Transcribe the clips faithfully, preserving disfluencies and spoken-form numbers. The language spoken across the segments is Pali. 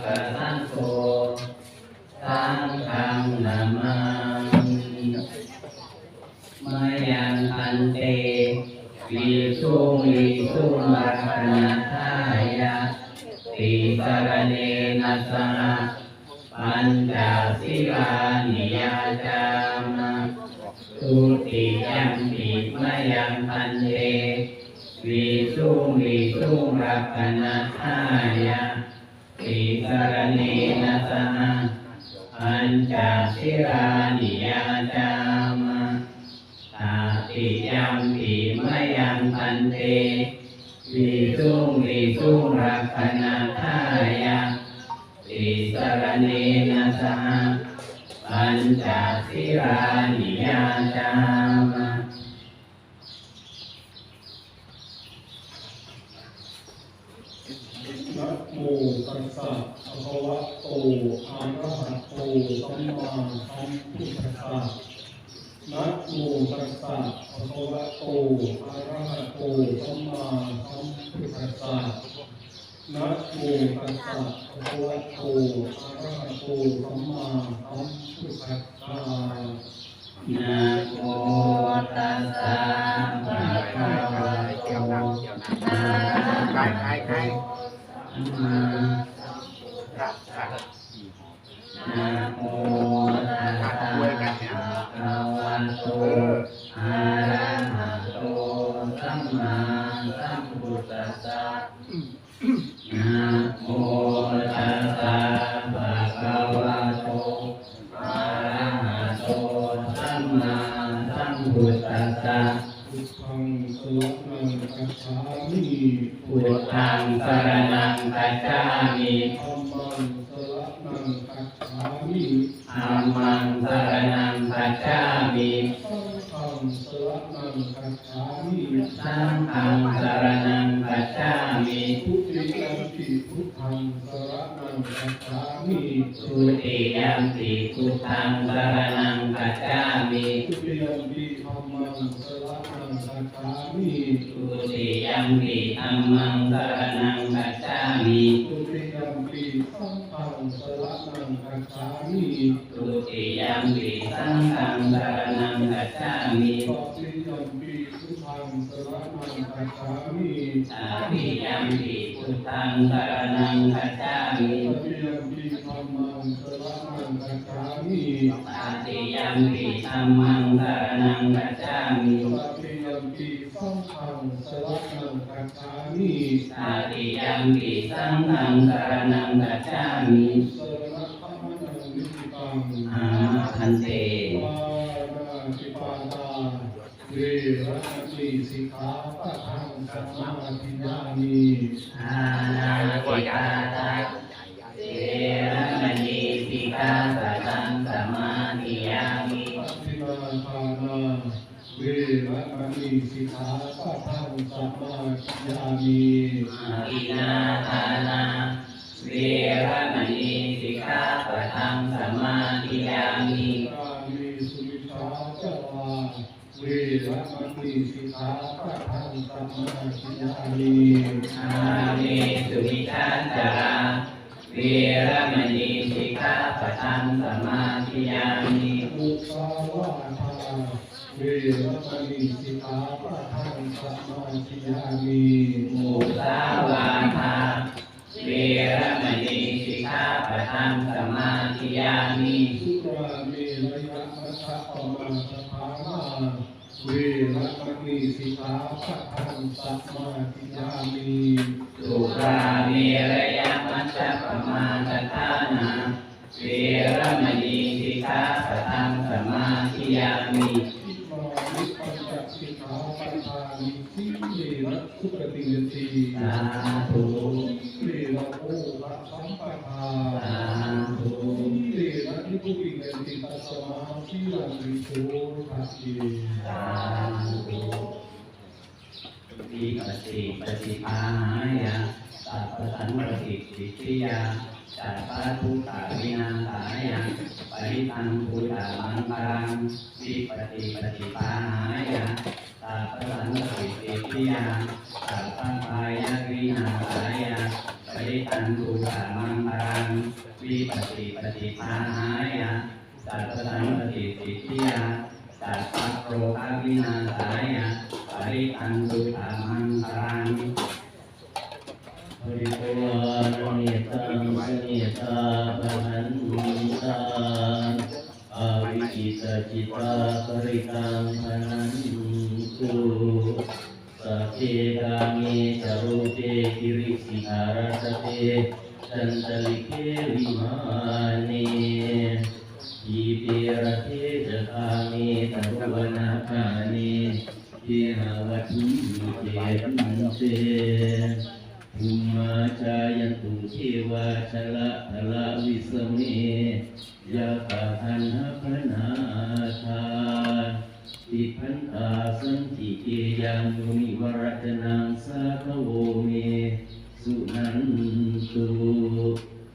Saṅgho, saṅghaṃ namāmi. Mayaṃ bhante visuṃ visuṃ rakkhaṇatthāya tisaraṇena saha pañca sīlāni yācāma. Dutiyampi mayaṃ bhante visuṃ visuṃ rakkhaṇatthāya tisaraṇena saha pañca sīlāni yācāma. Tatiyampi mayaṃ bhante visuṃ visuṃ rakkhaṇatthāya tisaraṇena saha pañca sīlāni yācāma. Namo tassa bhagavato arahato sammāsambuddhassa. Namo tassa bhagavato arahato sammāsambuddhassa. Namo tassa bhagavato arahato sammāsambuddhassa. Namo tassa bhagavato arahato sammāsambuddhassa. Namo tassa bhagavato arahato sammāsambuddhassa. Namo tassa bhagavato arahato sammāsambuddhassa. Buddhaṃ saraṇaṃ gacchāmi. Buddhaṃ saraṇaṃ gacchāmi. Dhammaṃ saraṇaṃ gacchāmi. Dhammaṃ saraṇaṃ gacchāmi. Saṅghaṃ saraṇaṃ gacchāmi. Saṅghaṃ saraṇaṃ gacchāmi. Dutiyampi buddhaṃ saraṇaṃ gacchāmi. Dutiyampi buddhaṃ saraṇaṃ gacchāmi. Dutiyampi dhammaṃ saraṇaṃ gacchāmi. Dutiyampi dhammaṃ saraṇaṃ gacchāmi. Dutiyampi saṅghaṃ saraṇaṃ gacchāmi. Dutiyampi saṅghaṃ saraṇaṃ gacchāmi. Tatiyampi buddhaṃ saraṇaṃ gacchāmi. Tatiyampi buddhaṃ saraṇaṃ gacchāmi. Tatiyampi dhammaṃ saraṇaṃ gacchāmi. Tatiyampi dhammaṃ saraṇaṃ gacchāmi. Tatiyampi saṅghaṃ saraṇaṃ gacchāmi. Tatiyampi saṅghaṃ saraṇaṃ gacchāmi. Saraṇagamanaṃ niṭṭhitaṃ. Āma bhante. Pāṇātipātā veramaṇī sikkhāpadaṃ samādiyāmi. Pāṇātipātā veramaṇī sikkhāpadaṃ samādiyāmi. Adinnādānā veramaṇī sikkhāpadaṃ samādiyāmi. Adinnādānā veramaṇī sikkhāpadaṃ samādiyāmi. Kāmesu micchācārā veramaṇī sikkhāpadaṃ samādiyāmi. Kāmesu micchācārā veramaṇī sikkhāpadaṃ samādiyāmi. Musāvādā veramaṇī sikkhāpadaṃ samādiyāmi. Musāvādā veramaṇī sikkhāpadaṃ samādiyāmi. Surāmerayamajjapamādaṭṭhānā veramaṇī sikkhāpadaṃ samādiyāmi. Surāmerayamajjapamādaṭṭhānā veramaṇī sikkhāpadaṃ samādiyāmi. Imāni pañca sikkhāpadāni. Sīlena sugatiṃ yanti. Sādhu. Sīlena bhogasampadā. Sādhu. Sīlena nibbutiṃ yanti, tasmā sīlaṃ visodhaye. Sādhu. Vipattipaṭibāhāya sabbasampattisiddhiyā sabbadukkhavināsāya parittaṃ brūtha maṅgalaṃ. Vipattipaṭibāhāya sabbasampattisiddhiyā sabbabhayavināsāya Parittaṃ brūtha maṅgalaṃ. Vipattipaṭibāhāya sabbasampattisiddhiyā sabbarogavināsāya parittaṃ brūtha maṅgalaṃ. Paripuṇṇamettaṃ samettā bhadantā avikkhittacittā parittaṃ bhaṇantu. Sagge kāme ca rūpe girisikharataṭe cantalikkhe vimāne dīpe raṭṭhe ca gāme taruvanagahane gehavatthumhi khette bhummā cāyantu devā jalathalavisame yakkhagandhabbanāgā tiṭṭhantā santike yaṃ munivaravacanaṃ sādhavo me suṇantu.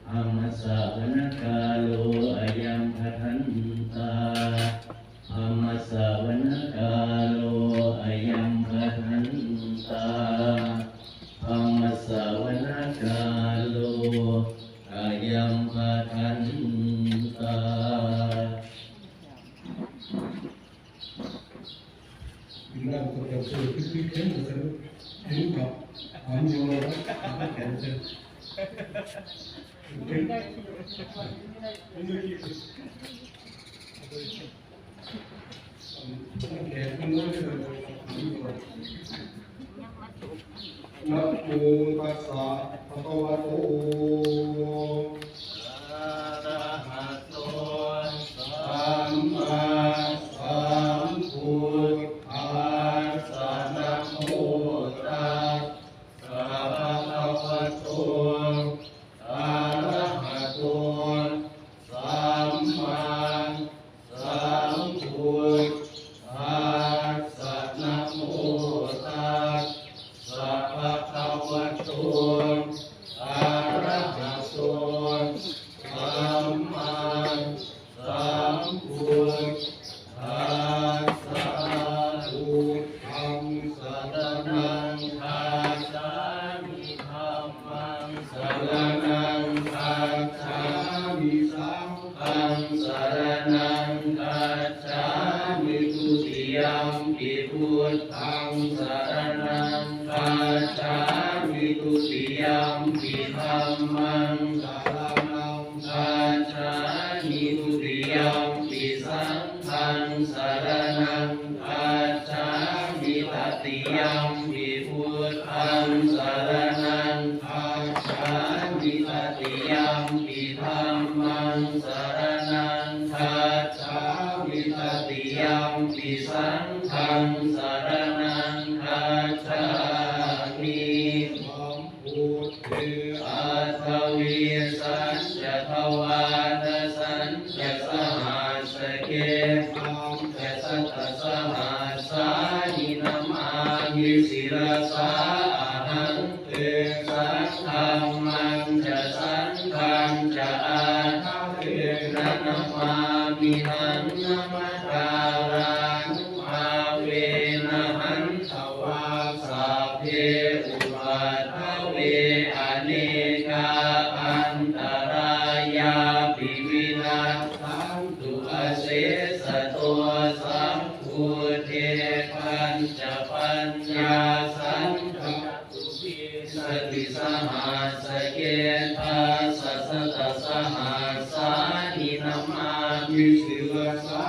Dhammassavanakālo ayambhadantā. Dhammassavanakālo ayambhadantā. Dhammassavanakālo ayambhadantā. Namo tassa bhagavato arahato sammāsambuddhassa. Namo tassa bhagavato arahato sammā sambuddhassa. Namo tassa bhagavato arahato sammāsambuddhassa. Buddhaṃ saraṇaṃ gacchāmi. Dhammaṃ saraṇaṃ gacchāmi. Saṅghaṃ saraṇaṃ gacchāmi. Dutiyampi buddhaṃ saraṇaṃ gacchāmi. Dutiyampi dhammaṃ saraṇaṃ gacchāmi. Dutiyampi saṅghaṃ saraṇaṃ gacchāmi. Tatiyampi buddhaṃ saraṇaṃ gacchāmi. Tatiyampi dhammaṃ saraṇaṃ gacchāmi. Tatiyampi saṅghaṃ saraṇaṃ gacchāmi. Buddhe aṭṭhavīsañca dvādasañca sahassake pañcasatasahassāni namāmi sirasā ahaṃ. Tesaṃ dhammañca saṅghañca ādarena namāmihaṃ. Namakārānubhāvena hantvā sabbe upaddave anekā antarāyāpi vinassantu asesato. Sambuddhe pañcapaññāsañca catusītisatisahassake dasasatasahassāni namāmi sirasā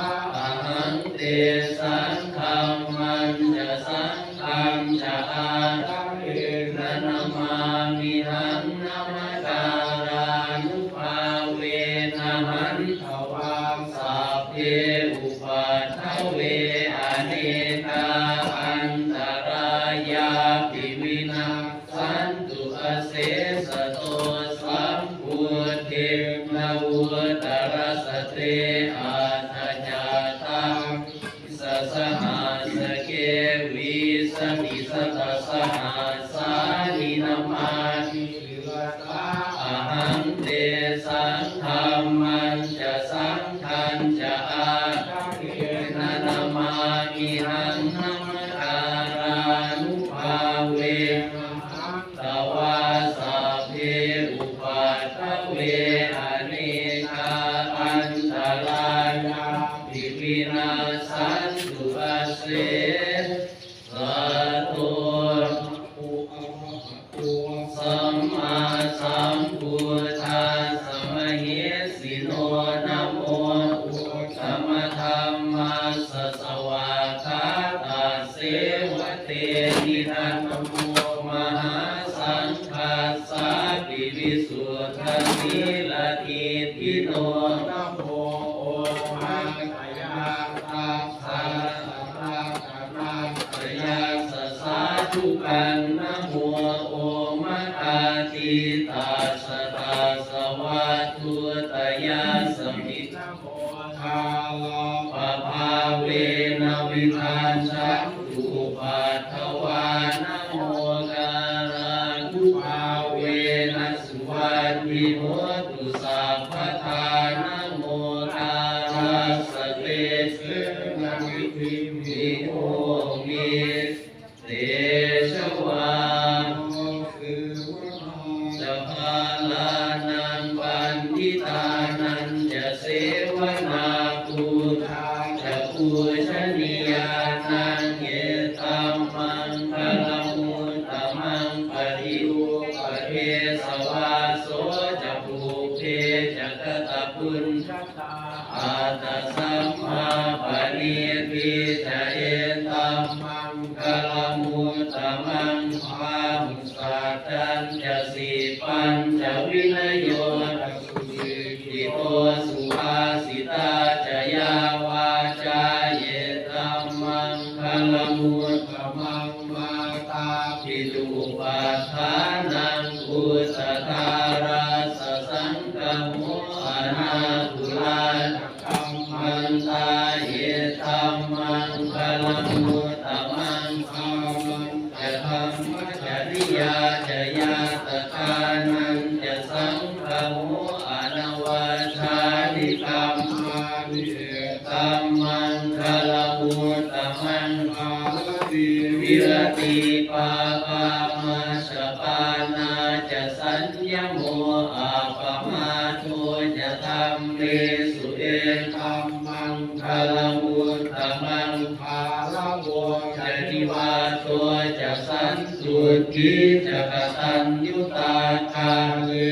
ahaṃ. Tesaṃ dhammañca saṅghañca ādarena namāmihaṃ. Namakārānubhāvena hantvā sabbe upaddave anekā antarāyāpi vinassantu asesato. Sambuddhe navuttarasate aṭṭhacattāḷīsasahassake vīsatisatasahassāni namāmi sirasā ahaṃ. Tesaṃ dhammañca saṅghañca ādarena namāmihaṃ. vinassantu asesato. Sammāsambuddhassa mahesino, namo uttamadhammassa svākkhātasseva tenidha, namo mahāsaṅghassāpi visuddhasīladiṭṭhino, namo omātyāraddhassa ratanattayassa sādhukaṃ, namo omakātītassa tassa vatthuttayassapi, namo dārappabhāvena vigacchantu upaddavā, namo kārānubhāvena suvatthi hotu sabbadā, namo kārassa tejena vidhimhi homi tejavā. Ca bālānaṃ paṇḍitānañca sevanā, pūjā ca pūjanīyānaṃ etammaṅgalamuttamaṃ. Paṭirūpadesavāso ca pubbe ca katapuññatā, attasammāpaṇidhi ca etammaṅgalamuttamaṃ. Bāhusaccañca sippañca vinayo ca susikkhito, subhāsitā ca yā vācā etammaṅgalamuttamaṃ. Mātāpituupaṭṭhānaṃ puttadārassa saṅgaho, anākulā ca kammantā etammaṅgalamuttamaṃ. Dānañca dhammacariyā ca ñātakānañca saṅgaho, anavajjāni kammāni etammaṅgalamuttamaṃ. Āratī viratī pāpā majjapānā ca saññamo, appamādo ca dhammesu etammaṅgalamuttamaṃ. Gāravo ca nivāto ca santuṭṭhī ca kataññutā, kāle